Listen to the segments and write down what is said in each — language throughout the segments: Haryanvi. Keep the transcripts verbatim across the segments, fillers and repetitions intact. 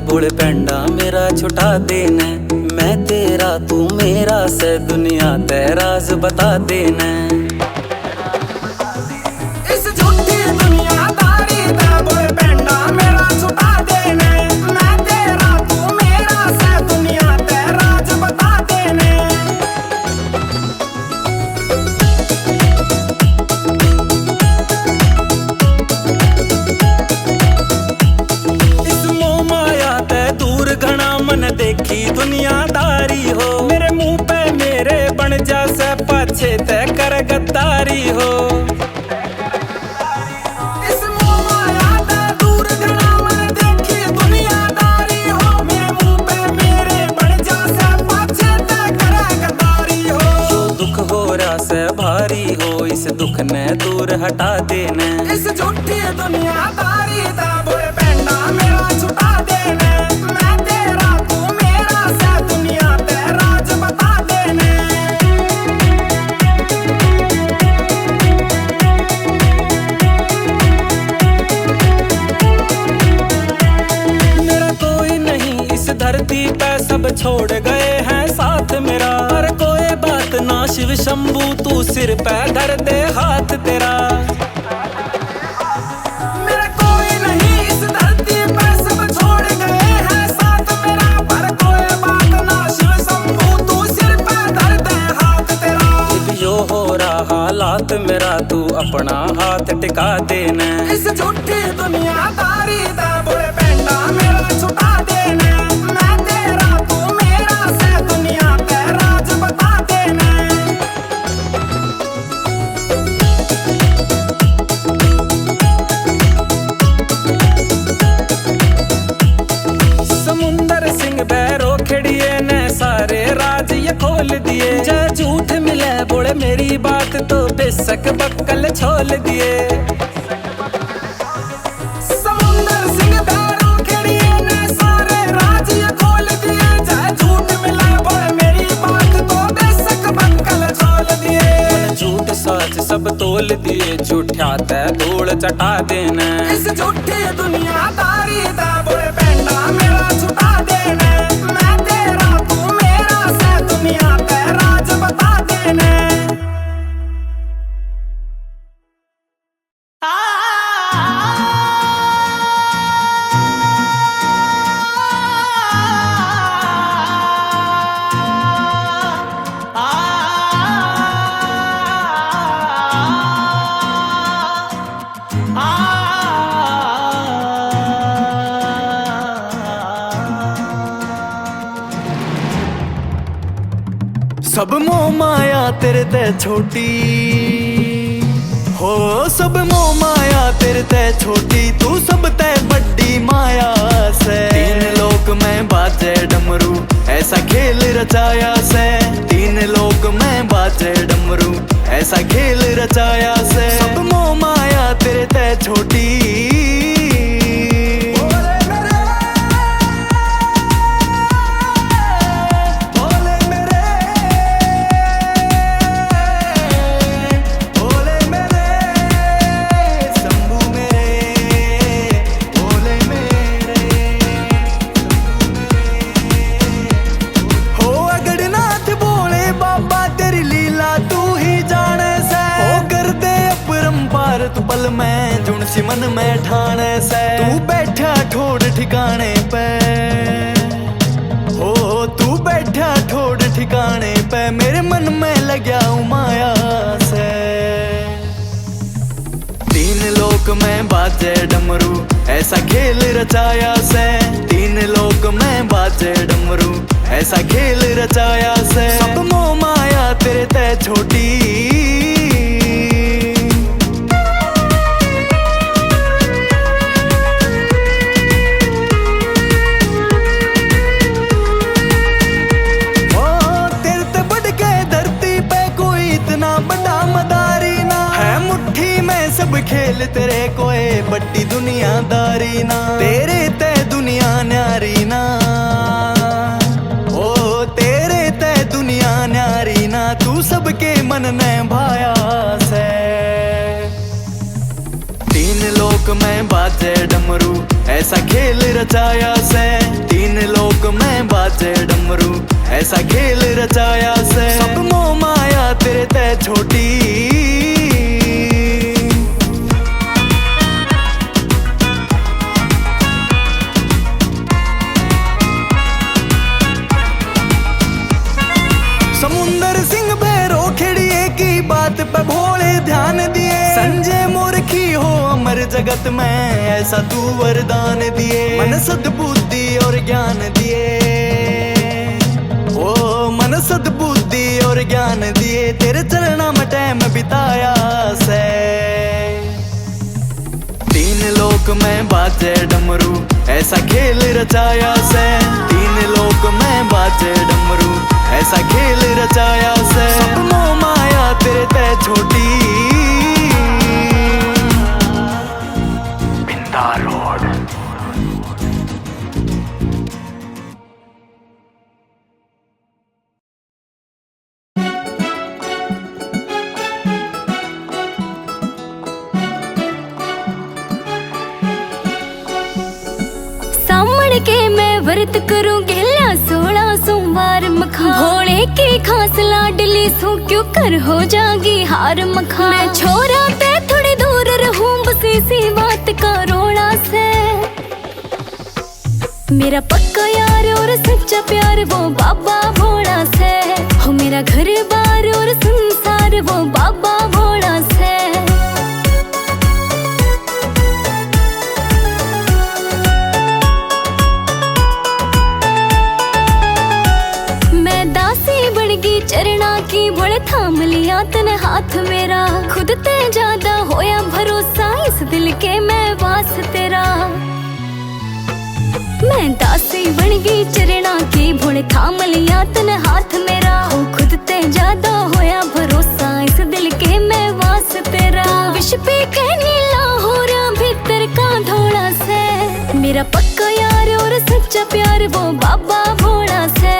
बोल पैंडा मेरा छुटा देना, मैं तेरा तू मेरा से, दुनिया ते राज बता देना। इस झूठी दुनियादारी दा बोल पैंडा मेरा छुटा देना, मैं तेरा तू मेरा से, दुनिया ते राज बता देना। इस मोह माया ते दूर घना मन देखी दुनियादारी हो, मेरे मुंह पे मेरे बन जा से, पाछे ते कर गद्दारी हो। इस मोह माया ते दूर घना मन देखी दुनियादारी हो, मेरे मुंह पे मेरे बन जा से, पाछे ते कर गद्दारी हो। जो दुख हो रहा से भारी हो, इस दुख ने दूर हटा देना। इस झूठी दुनियादारी दा बोल पैंडा मेरा छुटा देना, मैं तेरा तू मेरा से, दुनिया ते राज बता देना। मेरा कोई नहीं इस धरती पे, सब छोड़ गए हैं साथ मेरा, पर कोई बात ना शिव शंभू, तू सिर पे धर दे हाथ तेरा। मेरा कोई नहीं इस धरती पर, सब छोड़ गए हैं साथ मेरा, पर कोई बात ना शिव शंभू, तू सिर पे धर दे हाथ तेरा। इब यो हो रहा हालात मेरा, तू अपना हाथ टिका देना। इस झूठी दुनियादारी दा बोल पैंडा मेरा छुटा देना, मैं तेरा तू मेरा से, दुनिया ते राज बता देना। समुंदर सिंह भैरो खेड़िए ने सारे राज ये खोल दिए। जै झूठ मिले बोले मेरी बात, तो बेशक बक्कल छोल दिए। समुंदर सिंह भैरो खेड़िए ने सारे राज ये खोल दिए। जै झूठ मिले बोले मेरी बात, तो बेशक बक्कल छोल दिए। झूठ साच सब तोल दिए, झूठा ते धूल चटा देना। इस झूठी दुनियादारी दा बोल पैंडा मेरा छुटा देना, मैं तेरा तू मेरा से, दुनिया ते राज बता देना। सब मोह माया तेरे ते छोटी हो, सब मोह माया तेरे ते छोटी, तू सब ते बड़ी माया से। तीन लोक में बाजे डमरू, ऐसा खेल रचाया से। तीन लोक में बाजे डमरू, ऐसा खेल रचाया से। सब मोह माया तेरे ते छोटी। भोले मेरे, भोले मेरे, शंभू मेरे, भोले मेरे, शंभू मेरे। हो अगड़नाथ भोले बाबा, तेरी लीला तू ही जाने से। हो कर दे अपरंपार तू पल में, जुण सी मन में ठाणे से। तू बैठा ठोड़ ठिकाने पे, हो तू बैठा ठोड़ ठिकाने पे, मेरे मन में लग्या उमाया से। तीन लोक में बाजे डमरू, ऐसा खेल रचाया से। तीन लोक में बाजे डमरू, ऐसा खेल रचाया से। सब मोह माया तेरे ते छोटी। ओ, तेरे ते बढ़ के धरती पे कोई इतना बड़ा मदारी ना है। मुट्ठी में सब खेल तेरे, कोई बड़ी दुनियादारी ना। तेरे ते दुनिया न्यारी ना, ओ, तेरे ते दुनिया न्यारी ना। तू सबके मन ने भाया से। तीन लोक में बाजे डमरू, ऐसा खेल रचाया सै, तीन लोक में बाजे डमरू। ऐसा खेल रचाया सै, सब मोह माया तेरे तै छोटी। समुंदर सिंह भैरो खेड़िए की बात पे भोले ध्यान दिए। संजय मूर्खी हो अमर जगत में, ऐसा तू वरदान दिए। मन सद्बुद्धि और ज्ञान दिए, ओ मन सद्बुद्धि और ज्ञान दिए। तेरे चरणा में टाइम बिताया सै। तीन लोक में बाजे डमरू, ऐसा खेल रचाया सै। तीन लोक में बाजे डमरू, ऐसा खेल रचाया सै। सब मोह माया तेरे तै छोटी। बिंदा रोड। सामण के मैं व्रत करूं, गेल्या सोलह सोमवार मखा। भोले की खास लाडली सू, क्यों कर हो जागी हार मखा। मैं छोरा ते थोड़ी दूर रहूं, बस इसी बात का रोला से। मेरा पक्का यार और सच्चा प्यार वो बाबा भोला से। हो मेरा घर बार और संसार वो बाबा भोला से। मैं दासी बन गई चरणा की, भोले थाम लिया तने हाथ मेरा। खुद ते ज्यादा होया भरोसा, इस दिल के मैं वास तेरा। मैं दासी बन गई चरणा की, भोले थाम लिया तने हाथ मेरा। हो खुद ते ज्यादा होया भरोसा, इस दिल के मैं वास तेरा। तू विष पी के नीला हो रहा, भीतर का धोला से। मेरा पक्का यार और सच्चा प्यार वो बाबा भोला से।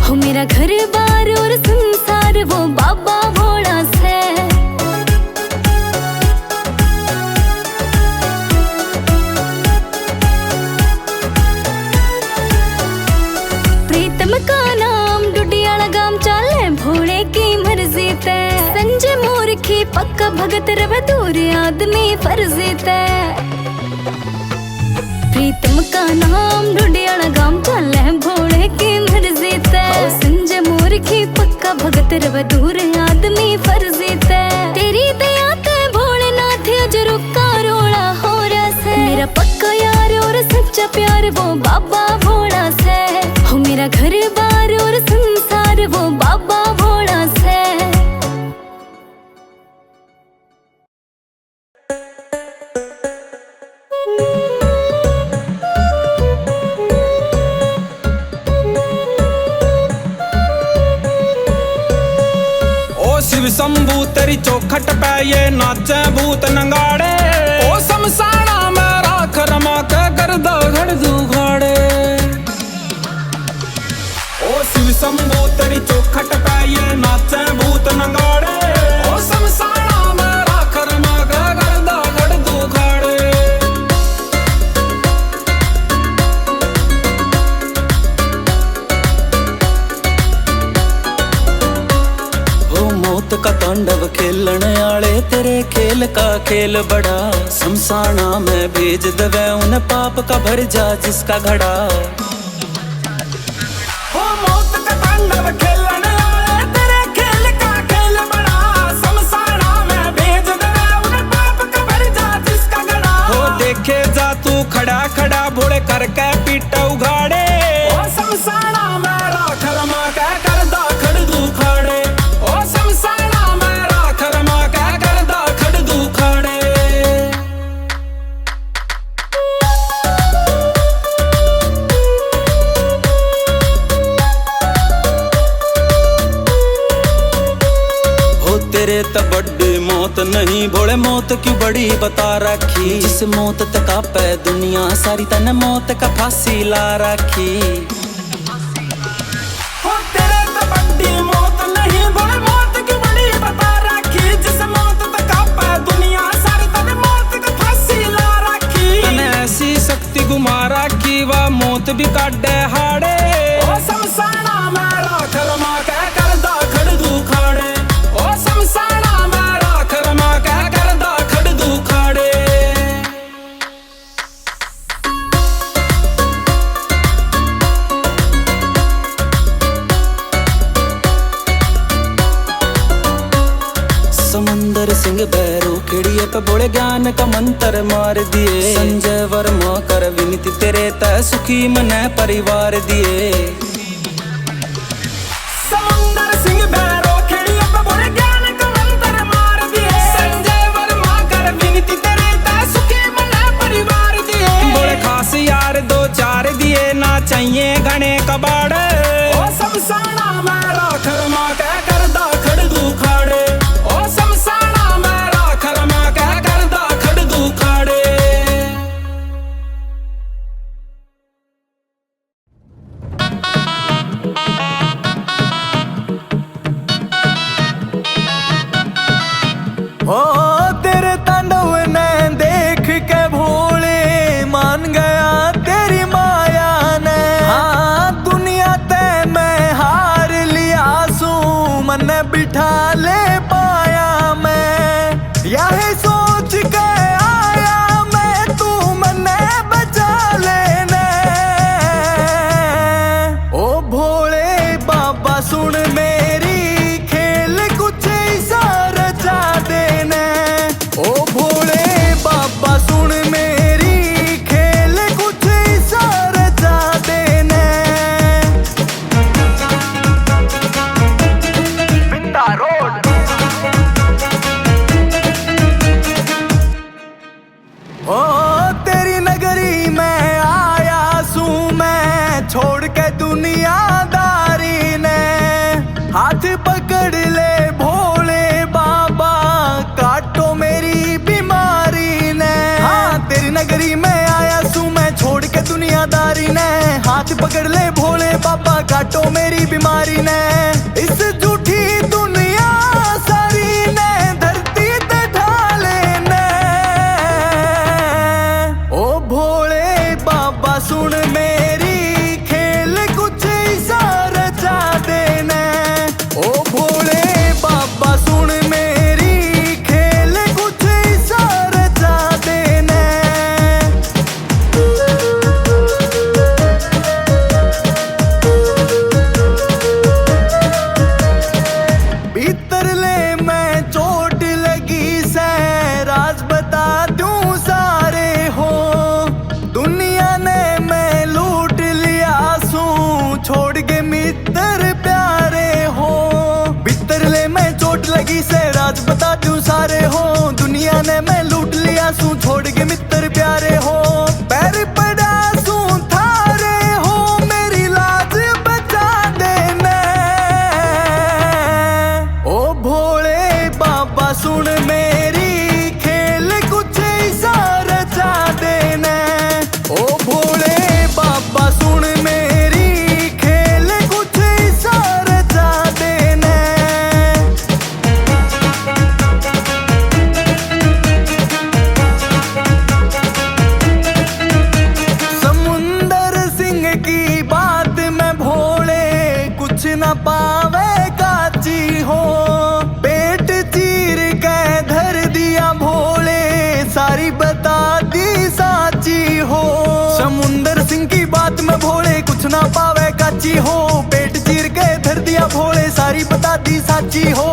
हो मेरा घर बार और संसार वो बाबा भोला से। प्रीतम का नाम डुडियाला गाम, चाले भोले की मर्जी ते। संजय मूर्खी पक्का भगत रवे, दूर आदमी फर्जी ते। प्रीतम का नाम डुडियाला गाम, चाले भोले की मर्जी ते। ओ संजय मूर्खी पक्का भगत रवे, दूर आदमी फर्जी ते। तेरी दया ते भोलेनाथ अजरू का रोला हो रहा से। मेरा पक्का यार और सच्चा प्यार वो बाबा भोला से। हो मेरा घर बार और संसार वो बाबा भोला से। ओ शिव शंभू तेरी चौखट पे ये नाचे भूत नंगाड़े। ओ शमशाना में राख रमा के करदा घड़ दुखाड़े। ओ शिव शंभू तेरी चौखट पे ये नाचे भूत नंगाड़े। ओ शमशाना में राख रमा के करदा घड़ दुखाड़े। ओ मौत का तांडव खेलण आले, तेरे खेल का खेल बड़ा। शमशाना में भेज देवे उन पाप का भर जा जिसका घड़ा। ओ मौत का तांडव खेलण आले, तेरे खेल का खेल बड़ा। शमशाना में भेज देवे उन पाप का भर जा जिसका घड़ा। ओ देखे जा तू खड़ा खड़ा भोले करके पीटा उघाड़े। ओ शमशाना में राख रमा के करदा खड़ दुखाड़े। ओ शमशाना में राख रमा के करदा खड़ दुखाड़े। हो तेरे त बड़ी मौत नहीं भोले, मौत क्यों बड़ी बता रखी। जिस मौत तक आपे दुनिया सारी, तने मौत का फांसी ला रखी। हो तेरे तो बड़ी मौत नहीं भोले, मौत क्यों बड़ी बता रखी। जिस मौत तक आपे दुनिया सारी, तने मौत का फांसी ला रखी। तने ऐसी शक्ति घुमा भी काटे हाड़े। ओ समसाणा में राख रमा के करदा खड़ दुखाड़े। ओ समसाणा में राख रमा के करदा खड़ दुखाड़े। समंदर सिंह भैरू खिड़िए पे बोले ज्ञान का मंत्र मार दिए। संजय वर्मा कर विनती तेरे तै सुखी मने परिवार दिए। समंदर सिंह भैरू खिड़िए पे बोले ज्ञान का मंत्र मार दिए। संजय वर्मा कर विनती तेरे तै सुखी मने परिवार दिए। बोले खास यार दो चार दिए ना चाहिए घने कबाड़। ओ समसाणा में राख रमा के करदा खड़ दुखाड़े। ओ समसाणा में राख रमा के करदा खड़ दुखाड़े। ओ तेरे तांडव ने देख के भोले मान गया तेरी माया ने। हाँ, दुनिया ते मैं हार लिया सूं, मन्ने बिठा ले पाया मैं। यही सोच के आया मैं, तू मन्ने बचा लेने। ओ भोले बाबा सुन मेरी, खेल कुछ ऐसा रचा देने। ओ भोले बाबा सुन मेरी, खेल कुछ ऐसा रचा देने। बिंदा रोड। ओ तेरी नगरी में आया सूं मैं, छोड़ के दुनियादारी ने। हाथ पकड़ ले भोले बाबा, काटो मेरी बीमारी ने। हाँ, तेरी नगरी में आया सूं मैं, छोड़ के दुनियादारी ने। हाथ पकड़ ले भोले बाबा, काटो मेरी बीमारी ने। इस झूठी दुनिया सारी ने धरती ते ढा लेने। ओ भोले बाबा सुन मेरी, खेल कुछ ऐसा रचा देने। ओ भोले बाबा सुन मेरी, खेल कुछ ऐसा रचा देने। भीतरले में चोट लगी सै, राज बता दूं सारे हो। दुनिया ने मैं लूट लिया सूं, छोड़ के मित्र प्यारे हो। भीतरले में चोट लगी सै, राज बता दूं सारे हो। दुनिया ने मैं लूट लिया सूं, छोड़ के मित्र प्यारे हो। पैर पड़ा सूं थारे हो, मेरी लाज बचा देने। ओ भोले बाबा सुन मेरी, खेल कुछ ऐसा रचा देने। ओ भोले बाबा सुन मेरी, खेल कुछ ऐसा रचा देने। समुंदर सिंह की बात में भोले, कुछ ना पावे काची हो। पेट चीर के धर दिया भोले, सारी बता दी साची हो। समुंदर सिंह की बात में भोले, कुछ ना पावे काची हो। पेट चीर के धर दिया भोले, सारी बता दी साची हो।